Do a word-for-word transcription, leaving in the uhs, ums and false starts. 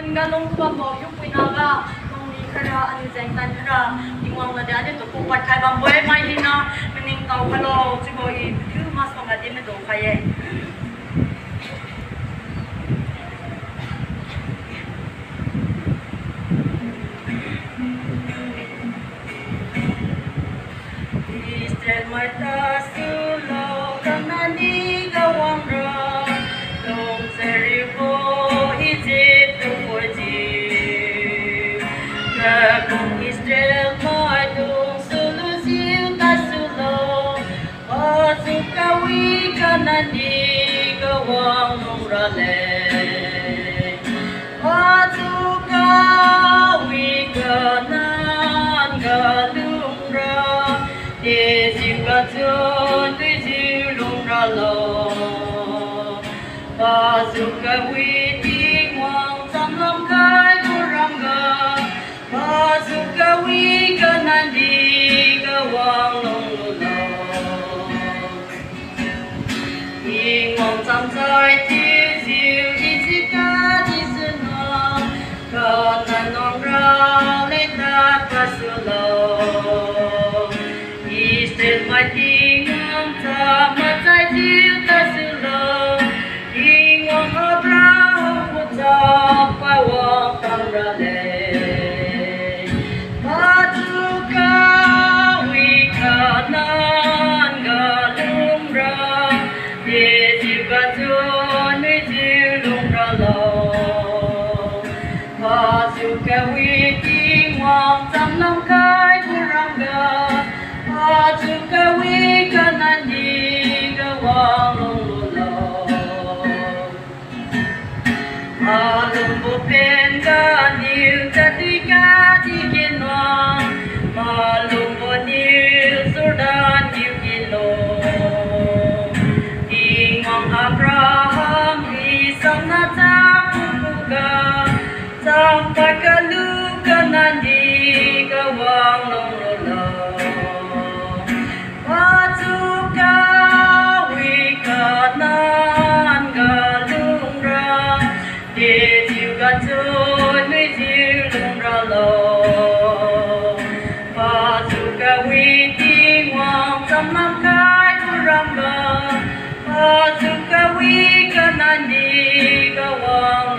Nga long kuwa mo yu pui na ga, long ni kara ani zeng tan kara, tingwang na dane to ko pat kai bang boy mai hina, mening tau kalo, chibo i, tu mas ko ngadi me do kaye. Israel mai ta su lo Kanani ga wang ra, long Jericho Egypt tu ko ji. Ka kong Israel mai dong su lu siu ta su lo, Pazuka wi Kanani ga wang long ra le. Pazuka wi Kanan ga long ra. Te ziu ga zun wi ziu long ra lo. Pazuka wi Tingwang sam lam kai kuram ga. Pazuka wi Kanani ga wang long lu lo. Tingwang sam sai ti ziu i zika di zuna. Kanan long ra le ta pa su lo. Israel mai Tingwang sam ma sai ti ta su lo. Tingwang Abraham ko ta pa wang tam ra le. Pazuka wi Kanan ga long ra, te ziu ga zun wi ziu long ra lo. Pazuka wi Tingwang sam lam kai kuram ga, Pazuka wi Kanani ga wang long lu lo. Malum bo pen ga niu tati ka di kino, malum bo niu Jordan niu kino. Tingwang Abraham hi sam na ta kuku ga, sam pa ka lu Kanani ga wang long lu lo. Pazuka wi Kanan ga long ra, te ziu ga zun wi ziu long ra lo. Pazuka wi Tingwang sam lam kai kuram ga, Pazuka wi Kanani ga wang